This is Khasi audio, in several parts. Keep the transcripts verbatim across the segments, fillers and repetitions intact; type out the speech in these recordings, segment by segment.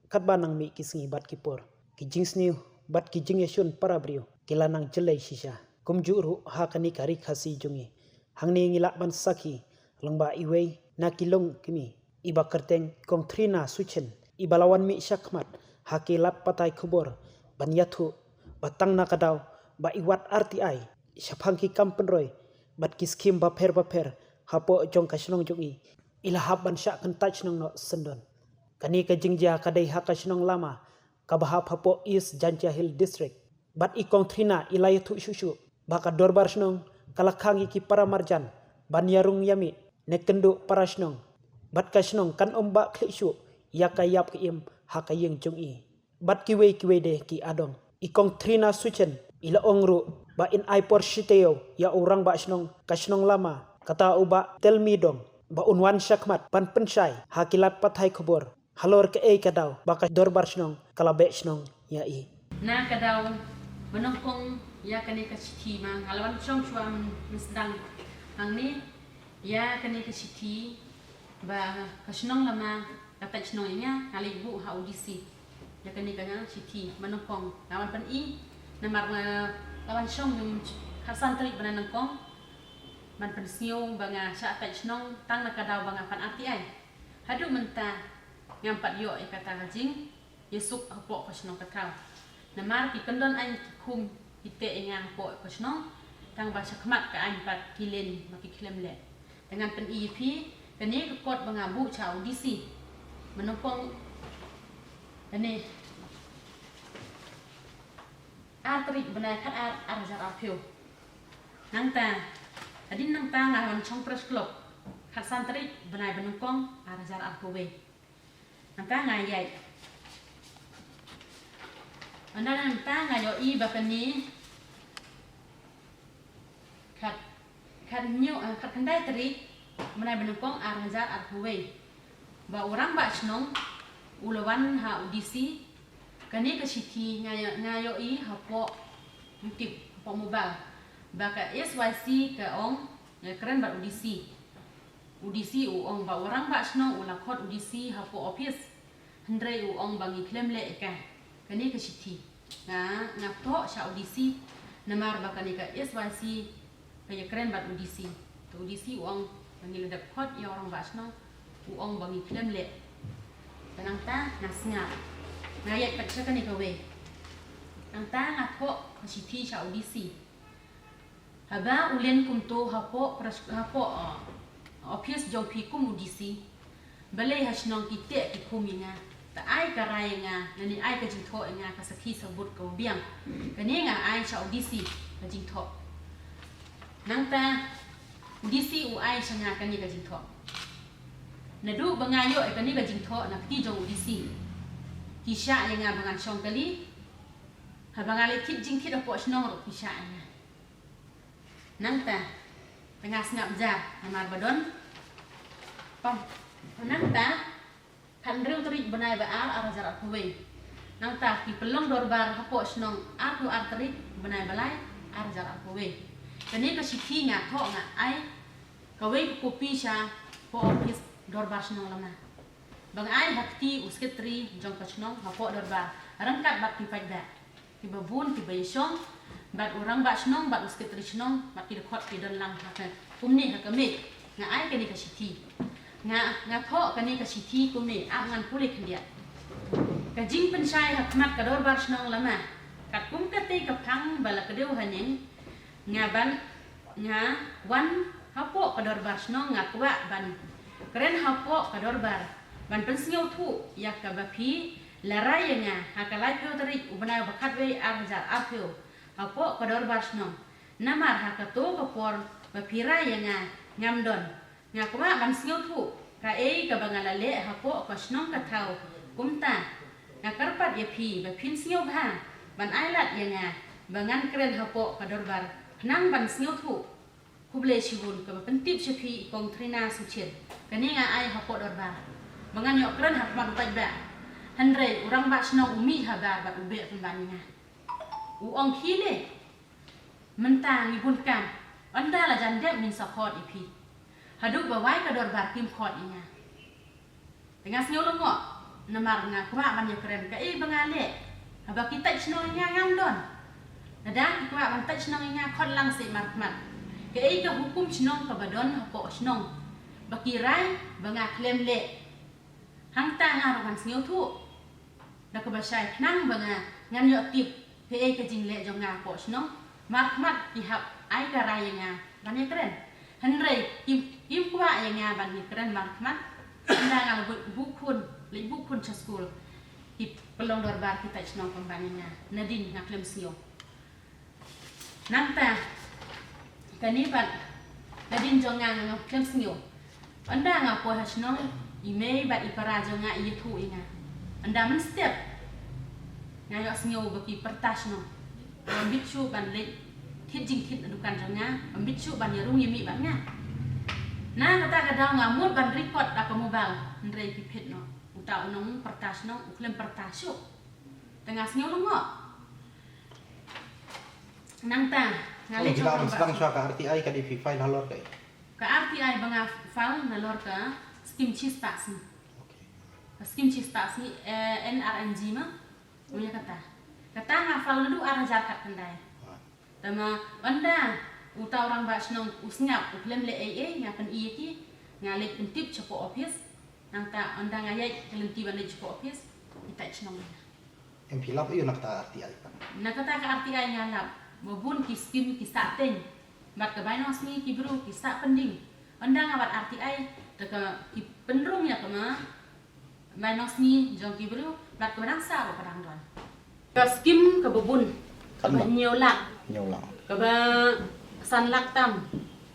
Katba nang mih ki sngi bad ki por, ki jingsniew bad ki jingïashun para briew ki la nang jyllei shisha. Kumjuh ruh ha kane ka ri Khasi jong ngi, hangne ngi lah ban sakhi lyngba iwei na ki longkmie iba kyrteng Kong Trina Suchen, iba la wan mih shakhmat ha ki lad pathai khubor ban ïathuh ba tang na ka daw ba i wad R T I shaphang ki kam pynroi bad ki skhim bapher bapher hapoh jong ka shnong jong i, i la hap ban shah kyntait shnong noh syndon. Kane ka jingjia ka dei ha ka shnong Lama, kaba hap hapoh East Jaintia Hills District. Bad i Kong Trina i la ïathuh shuh shuh ba ka dorbar shnong ka la khang ïa ki para marjan ban ïarung ïamih ne kynduh para shnong. Bad ka shnong kan ym bah khlieh shuh ïa ka ïap ka im ha ka ïing jong i. Bad kiwei kiwei de ki adong. I Kong Trina Suchen i la ong ruh ba in ai por shi taïew ïa u rangbah shnong ka shnong Lama, kata u Bah Telmi Dong, ba un wan shakhmat ban pynshai ha ki lad pathai khubor halor kaei ka daw ba ka dorbar shnong ka la beh shnong ïa i. Na ka daw ba nyngkong ïa kane ka shithi ma nga la wan shong shuwa mynstang hangne ïa kane ka shithi ba ka shnong Lama ka tait shnong ïa nga, nga leit buh ha u D C ïa kane ka shithi ba nyngkong. Nga wan pyni namar nga la wan shong ym khatsan tarik bnai nyngkong ban pynsngew ba nga shah tait shnong tang na ka daw ba nga pan R T I. Haduh mynta ngam pat ïoh ïa kata ka jingïasuk hapoh ka shnong ka thaw. Namar ki kyndon aiñ ki khum ki teh ïa nga hapoh ka shnong tang ba shakhmat ka aiñ pat ki len ba ki khlem leh. Te ngan pyni ïa phi kane ka kot ba nga buh sha u D C. Ba nyngkong kane ar tarik bnai khatar ar hajar arphew. Nangta hadien nangta nga wan shong Press Club khatsan tarik bnai ba nyngkong ar hajar arphew wei. Nangta nga ïaid. Ynda nangta nga ïohi ba kane khat, khat hynñiew, eh, khat khyndai tarik bnai ba nyngkong ar hajar arphew wei ba u rangbah shnong u la wan ha u D C. Kane ka shithi nga ïoh, nga ïohi hapoh YouTube, hapoh mobile ba ka S Y C ka ong ïakren bad u D C. U D C u ong ba u rangbah shnong u la khot u D C hapoh office, hynrei u ong ba ngi khlem leh ïa ka, kane ka shithi. Nga, nga thoh sha u D C namar ba kane ka S Y C ka ïakren bad u D C. Te u D C u ong ba ngi la dep khot ïa u rangbah shnong, u ong ba ngi khlem leh. Te nangta nga sngap, nga ïaid pat sha kane kawei. Nangta nga thoh ka shithi sha u D C. Haba u len kumto hapoh pres-, hapoh, uh, office jong phi kum u D C, balei ha shnong ki teh ki khum ïa nga? Te ai ka rai ïa nga, lane ai ka jingthoh ïa nga, ka sakhi sabut kaba biang. Kane nga ai sha u D C ka jingthoh. Nangta u D C u ai sha nga kane ka jingthoh. Naduh ba nga ïoh ïa kane ka jingthoh na kti jong u D C, ki shah ïa nga ba ngan shong kali. Haba nga leit thied jingthied hapoh shnong ruh ki shah ïa nga. Nangta, te nga sngap jar namar ba don. Pam. Nangta, khathynriew tarik bnai ba ar, ar hajar arphew wei. Nangta ki pynlong dorbar hapoh shnong arphew ar tarik bnai ba lai, ar hajar arphew wei. Kane ka shithi nga thoh nga ai kawei ka kopi sha poh office dorbar shnong Lama. Ba nga ai ha kti u sekretari jong ka shnong hapoh dorbar ryngkat bad ki paidbah kiba bun kiba ïashong, bad u rangbah shnong bad u sekretari shnong bad ki dkhot ki don lang ha ka kumne ha ka miej. Nga ai kane ka shithi. Nga, nga thoh kane ka shithi kumne, ap ngan pule khyndiat. Ka jingpynshai ha khmat ka dorbar shnong Lama. Katkum katei ka phang ba la kdew haneng, nga ban, nga wan hapoh ka dorbar shnong, nga kwah ban kren hapoh ka dorbar ban pynsngewthuh ïa kaba phi la rai ïa nga ha ka laiphew tarik u bnai ba khatwei ar hajar arphew hapoh ka dorbar shnong. Namar ha kato ka por ba phi rai ïa nga ngam don. Nga kwah ban sngewthuh kaei kaba nga la leh hapoh ka shnong ka thaw. Kumta nga kyrpad ïa phi ba phin sngewbha ban ai lad ïa nga ba ngan kren hapoh ka dorbar khnang ban sngewthuh. Khublei shibun. Kaba pyntip sha phi i Kong Trina Suchen. Kane nga ai hapoh dorbar ba ngan ïoh kren ha khmat u paidbah. Hynrei u rangbah shnong u mih habar bad u beh pynban ïa nga. U ong khie lei. Mynta ngi bun kam. Ynda la jan dep ngin sa khot ïa phi. Haduh ba wai ka dorbar kim khot ïa nga. Te nga sngew lyngngoh. Namar nga kwah ban ïakren kaei ba nga leh. Haba ki tait shnong ïa nga ngam don. Lada ki kwah ban tait shnong ïa nga khot lang seh markhmat. Kaei ka hukum shnong kaba don hapoh shnong ba ki rai ba nga khlem leh. Hangta nga ruh ngan sngewthuh. Da kaba shai khnang ba nga ngan ïoh tip kaei ka jingleh jong nga hapoh shnong. Markhmat ki hap ai ka rai ïa nga ban ïakren. Hynrei kim, kim kwah ïa nga ban ïakren markhmat. Ynda nga la buh, buh khun, leit buh khun sha skul, ki pynlong dorbar ki tait shnong pynban ïa nga. Nadien nga khlem sngew. Nangta kane pat, nadien jong nga nga khlem sngew. Ynda nga poi ha shnong, i mei bad i para jong nga i ïathuh ïa nga. Ynda mynstep nga ïohsngew ba ki pyrta shnong, ym bit shuh ban leit thied jingthied na dukan jong nga, ym bit shuh ban ïarung ïamih bad nga. Na kata ka daw nga mut ban record da ka mobile, hynrei phi peit noh, uta u nongpyrta shnong u khlem pyrta shuh. Te nga sngew lyngngoh. Nangta nga leit jong ka, sdang shuwa ka R T I ka dei phi file halor kaei? Ka R T I ba nga file nalor ka skim shispah sngi. Okay. Ka skim shispah sngi, eh, N R M G ma. Ïa kata. Kata nga file naduh ar hajar khatkhyndai. Ah. Tangba ynda uta u rangbah shnong u sngap u khlem leh ei ei, nga pyni ïa ki, nga leit pyntip shapoh office. Nangta ynda nga ïaid ka lynti ban leit shapoh office, ki tait shnong ïa nga. Em phi lap aiu na kata ka R T I pat? Na kata ka R T I nga lap ba bun ki skim ki sah teng. Bad ka bainong sngi ki briew ki sah pending. Ynda nga wad R T I, te ka ki pynrung ïa ka ma bainong sngi jong ki briew, bad kaba dang sah bad kaba dang don. Ka skim kaba bun, kaba hynñiew lak. Hynñiew lak. Kaba san lak tam.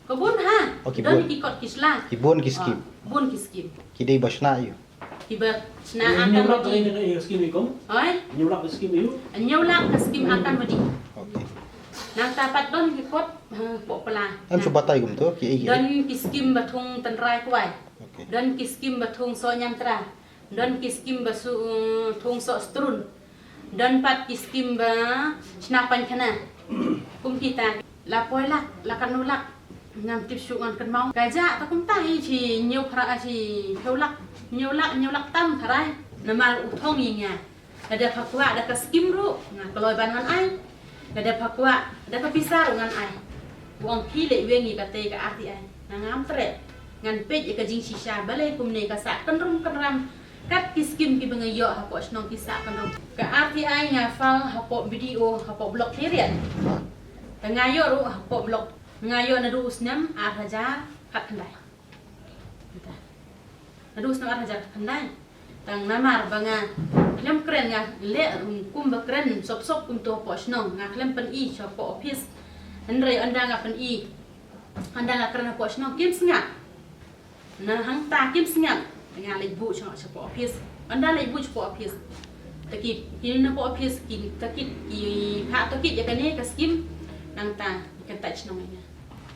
Ka bun ha. Oh, ki bun. Don ki kot ki sla. Ki bun ki skim. Ah, bun ki skim. Ki dei ba shna aiu? Kiba shna. Hynñiew lak ka skim aiu? Oi? Hynñiew lak ka skim aiu? Hynñiew lak ka skim Atamadi. Okay. Nangta pat don ki kot, ha, pok pla. Em shu batai kumto, kiei kiei? Don ki skim ba thung tynrai kwai. Okay. Don ki skim ba thung soh ñiamtra. Don ki skim ba su, thung soh strun. Don pat ki skim ba shna paikhana. Kum kita. La poi lak, la katno lak, ngam tip shuh, ngan kynmaw. Ka jah ta kumta hi, shi hynñiew phra, shi hynñiew lak, hynñiew lak, hynñiew lak tam tharai. Namar u thong ïa nga. Lada pha kwah da ka skim ruh, nga kloi ban ngan ai. Lada pha kwah da ka pisa ruh ngan ai. U ong phi leh weng ïa katei ka R T I. Nga ngam treh. Ngan peit ïa ka jingshisha balei kumne ka sah kynrum kynram. Kat ki skim kiba nga ïoh hapoh shnong ki sah kynrum. Ka R T I nga file hapoh B D O, hapoh block Khliehriat. Te nga ïoh ruh hapoh block. Nga ïoh naduh u snem ar hajar khatkhyndai. Naduh u snem ar hajar khatkhyndai. Tang namar ba nga khlem kren, nga leh kum ba kren sop sop kumto hapoh shnong, nga khlem pyni sha hapoh office. Hynrei ynda nga pyni, ynda nga kren hapoh shnong kim sngap. Na hangta kim sngap, nga leit buh sha, shapoh office. Ynda leit buh shapoh office, te ki, ki na poh office ki tohkit, ki phah tohkit ïa kane ka skim. Nangta ki kyntait shnong ïa nga.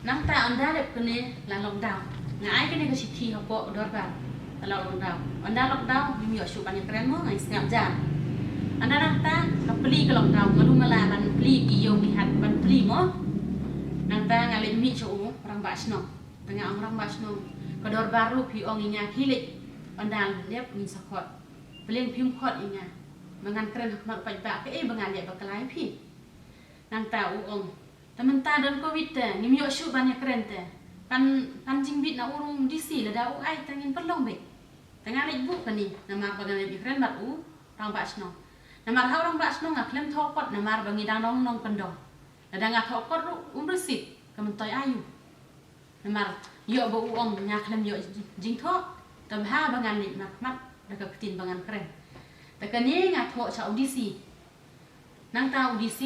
Nangta ynda dep kane la lockdown. Nga ai kane ka shithi hapoh dorbar. La lockdown. Ynda lockdown, ngim ïoh shuh ban ïakren mo, nga sngap jar. Ynda nangta ka plie ka lockdown, nga du mala ban plie ki ïew ki hat ban plie mo. Nangta nga leit mih sha u rangbah shnong. Te nga ong, rangbah shnong, ka dorbar ruh phi ong ïa nga khie leit. Ynda dep ngin sa khot. Balei phim khot ïa nga? Ba ngan kren ha khmat u paidbah kaei ba nga leh bakla ïa phi. Nangta u ong, te mynta don covid te ngim ïoh shuh ban ïakren te. Pan, pan jingbit na u rung D C, lada u ai te ngin pynlong beit. Te nga leit buh kane namar ba nga leit ïakren bad u rangbah shnong. Namar ha u rangbah shnong nga khlem thoh kot namar ba ngi dang dang nongkyndong. Lada nga thoh kot ruh um receive, ka myntoi aiu. Namar ïoh ba u ong nga khlem ïoh jingthoh, te bha ba ngan leit markhmat da ka ktien ba ngan kren. Te kane nga thoh sha u D C. Nangta u D C,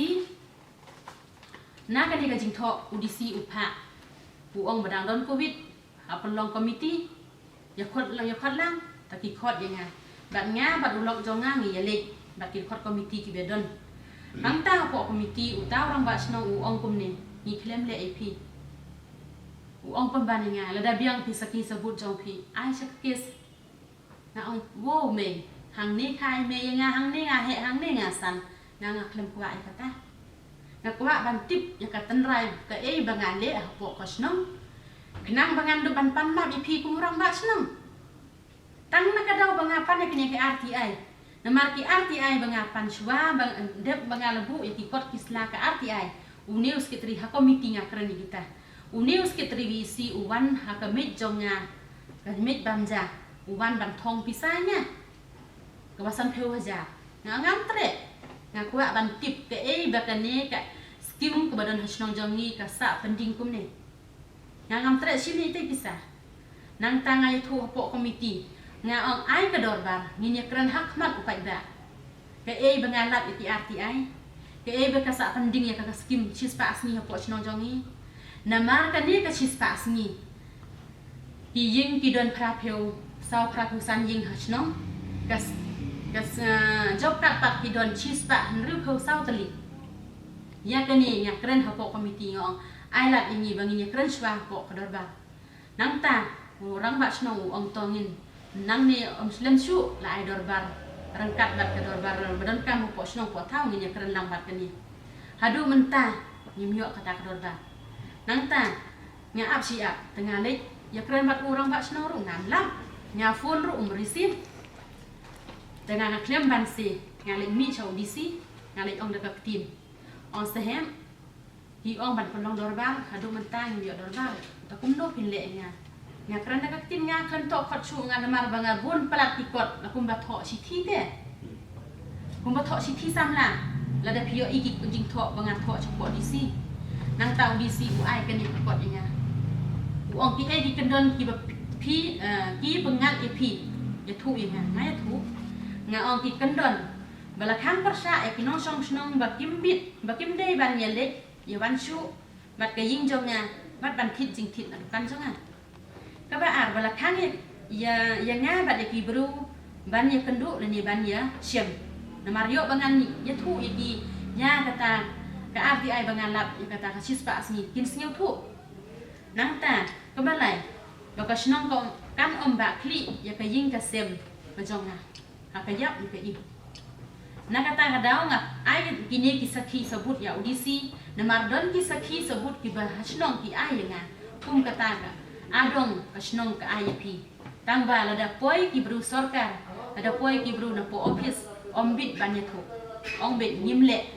na kane ka jingthoh u D C u phah, u ong ba dang don covid, ha pynlong komiti, ïa khot lang, ïa khot lang, te ki khot ïa nga. Bad nga bad u lok jong nga ngi ïaleit bad ki khot komiti kiba don. Hangta hapoh komiti uta u rangbah shnong u ong kumne, ngi khlem leh ei phi. U ong pynban ïa nga, lada biang phi sakhi sabut jong phi, ai sha ka case. Nga ong, wow mei, hangne kha ai mei ïa nga, hangne nga heh, hangne nga san. Nga, nga khlem kwah ïa kata. Nga kwah ban tip ïa ka tynrai kaei ba nga leh hapoh ka shnong. Khnang ba ngan dup ban pan map ïa phi kum u rangbah shnong. Tang na ka daw ba nga pan ïa kine ki R T I. Namar ki R T I ba nga pan shuwa, ba dep ba nga la buh ïa ki kot ki sla ka R T I, une u secretary ha committee nga kren ïa kita. Une u secretary V E C u wan ha ka miej jong nga, ka miej bam ja, u wan ban thong pisa ïa nga kaba sanphew hajar. Nga ngam treh. Nga kwah ban tip kaei ba kane ka skim kaba don ha shnong jong ngi ka sah pending kumne. Nga ngam treh shini te pisa. Nangta nga ïathuh hapoh committee, nga ong ai ka dorbar, ngin ïakren ha khmat u paidbah. Kaei ba nga lap ïa ki R T I, kaei ba ka sah pending ïa ka, ka skim shispah sngi hapoh shnong jong ngi. Namar kane ka shispah sngi, ki ïing ki don phraphew saw phraphew san ïing ha shnong. Ka s-, ka s-, ah, job card pat ki don shispah hynriewphew saw tylli. Ïa kane nga kren hapoh committee, nga ong ai lad ïa ngi ba ngin ïakren shuwa hapoh ka dorbar. Nangta u rangbah shnong u ong to ngin, nangne ym slem shuh, la ai dorbar ryngkat bad ka dorbar ba donkam hapoh shnong hapoh thaw, ngin ïakren lang bad kane. Haduh mynta ngim ïoh kata ka dorbar. Nangta nga ap shi ap, te nga leit ïakren bad u rangbah shnong ruh ngam lap, nga phone ruh um receive. Te nga, nga khlem banse, nga leit mih sha u D C, nga leit ong da ka ktien, ong sahep, ki ong ban pynlong dorbar, haduh mynta ngim ïoh dorbar. Te kumno phin leh ïa nga? Nga kren da ka ktien, nga khlem thoh khot shuh nga, namar ba nga bun palat ki kot, la kumba thoh shithi te. Kumba thoh shithi samla. Lada phi ïohi ki jingthoh ba nga thoh sha u D C. Nangta u D C u ai kane ka kot ïa nga. U ong kiei ki kyndon kiba phi, eh, ki pynngat ïa phi. Ïathuh ïa nga, nga ïathuh. Nga ong ki kyndon ba la khang pyrshah ïa ki nongshong shnong ba kim bit, ba kim dei ban ïaleit ïa wan shuh bad ka ïing jong nga, bad ban thied jingthied na dukan jong nga. Kaba ar, ba la khang ïa, ïa, ïa nga bad ïa ki briew ban ïakynduh lane ban ïashem. Namar ïoh ba ngan ïathuh ïa ki, ïa kata ka R T I ba nga lap, ïa kata ka shispah sngi, kin sngewthuh. Nangta kaba lai, ba ka shnong ka, kan ym bah khlieh ïa ka ïing ka sem ka jong nga ha ka ïap ne ka im. Na kata ka daw nga ai kine ki sakhi sabut ïa u D C, namar don ki sakhi sabut kiba ha shnong ki ai ïa nga. Kum kata ka adong ka shnong ka ai ïa phi. Tang ba lada poi ki briew sorkar, lada poi ki briew na poh office, ym bit ban ïathuh. Ong bit ngim leh.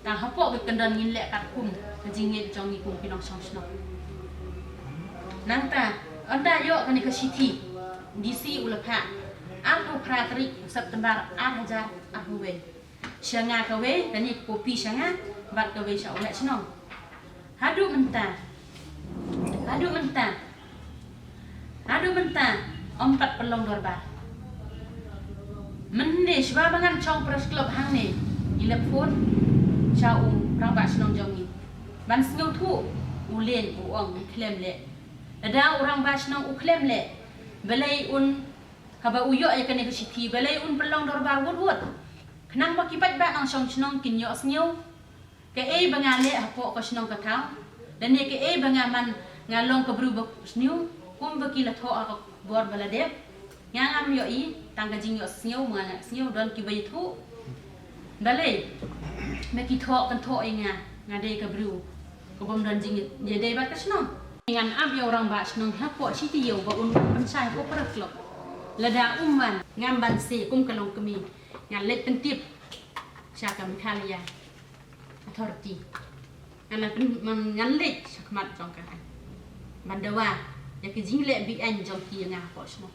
Tang hapoh ki kyndon ngin leh katkum ka jingngeit jong ngi kum ki nongshong shnong. Nangta ynda ïoh kane ka shithi, D C u la phah arphew phra tarik u September ar hajar arphew wei. Sha nga kawei, kane ka kopi sha nga bad kawei sha u heh shnong. Haduh mynta, haduh mynta, haduh mynta ym pat pynlong dorbar. Mynne shuwa ba ngan shong press club hangne, ngi la phone sha u rangbah shnong jong ngi ban sngewthuh. U Len u ong u khlem leh. Lada u rangbah shnong u khlem leh, balei un, haba u ïoh ïa kane ka shithi, balei un pynlong dorbar wut wut? Khnang ba ki paidbah nongshong shnong kin ïohsngew kaei ba nga leh hapoh ka shnong ka thaw, lane kaei ba nga man, nga long ka briew ba sniew, kumba ki la thoh ha ka bor ba la dep. Nga ngam ïohi, tang ka jingïohsngew ma nga sngew, don kiba ïathuh. Balei ba ki thoh kynthoh ïa nga, nga dei ka briew ka bym don jingïadei bad ka shnong. Ngan ap ïa u rangbah shnong hapoh shi taïew ba un pynshai hapoh press club. Lada um wan, ngam banse kum ka longkmie, ngan leit pyntip sha ka Meghalaya Authority. Ngan, ngan leit sha khmat jong ka aiñ ban dawa ïa ka jingleh be-aiñ jong ki ïa nga hapoh shnong.